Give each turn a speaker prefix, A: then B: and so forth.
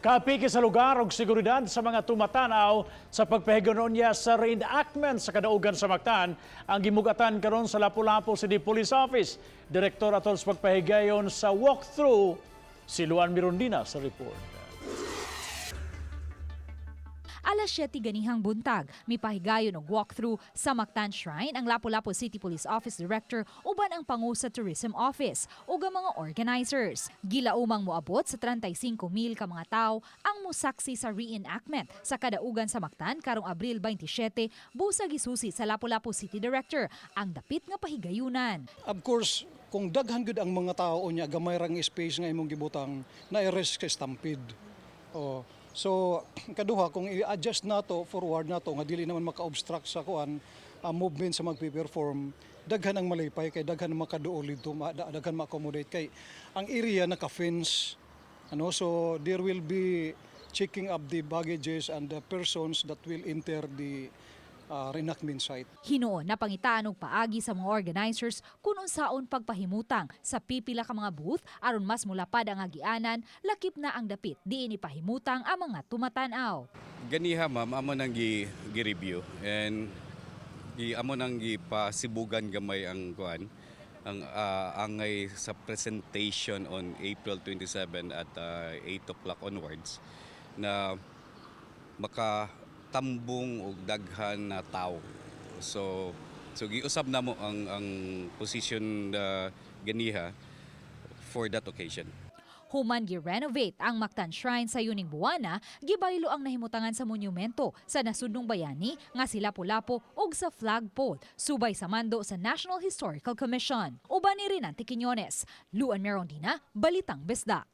A: Kapiki sa lugar og seguridad sa mga tumatanaw sa pagpahigayon niya sa reenactment sa kadaugan sa Mactan ang gimugatan karon sa Lapu-Lapu City Police Office. Direktor atol sa pagpahigayon sa walkthrough, si Luan Mirondina sa report.
B: Alas 7 ganihang buntag, mipahigayon og walkthrough sa Mactan Shrine ang Lapu-Lapu City Police Office Director uban ang pangu sa Tourism Office ug ang mga organizers. Gilaumang moabot sa 35,000 ka mga tawo ang musaksi sa reenactment sa kadaugan sa Mactan karong Abril 27, busa gisusi sa Lapu-Lapu City Director ang dapit nga pahigayunan.
C: Of course, kung daghan gud ang mga tao niya, gamay rang space nga imong gibutang, na risk sa stampede. Oh. So, kaduha, kung i-adjust nato forward nato nga dili naman maka-obstruct sa kuan movement sa magpe-perform, daghan ang malipay kay daghan ang makaduol dito, daghan ma-accommodate kay ang area naka-fence ano, so there will be checking up the baggages and the persons that will enter the reenactment site.
B: Hinuon na pangitaan og paagi sa mga organizers kung unsaon pagpahimutang sa pipila ka mga booth aron mas mulapad ang agianan, lakip na ang dapit diin ipahimutang ang mga tumatan-aw.
D: Ganiha, ma'am, amo nang gi, gi-review and gi amo nang gipasibugan gamay ang kuan, ang angay sa presentation on April 27 at 8 o'clock onwards na makatambong og daghan na tao. So giusab namo ang position ganiha for that occasion.
B: Human gi-renovate ang Mactan Shrine sa yuning buwana, gibaylo ang nahimutangan sa monumento sa nasudnong bayani nga si Lapu-Lapu ug sa flagpole subay sa mando sa National Historical Commission. Uban ni Rinante Quiñones, Luan Merondina, Balitang Bisdak.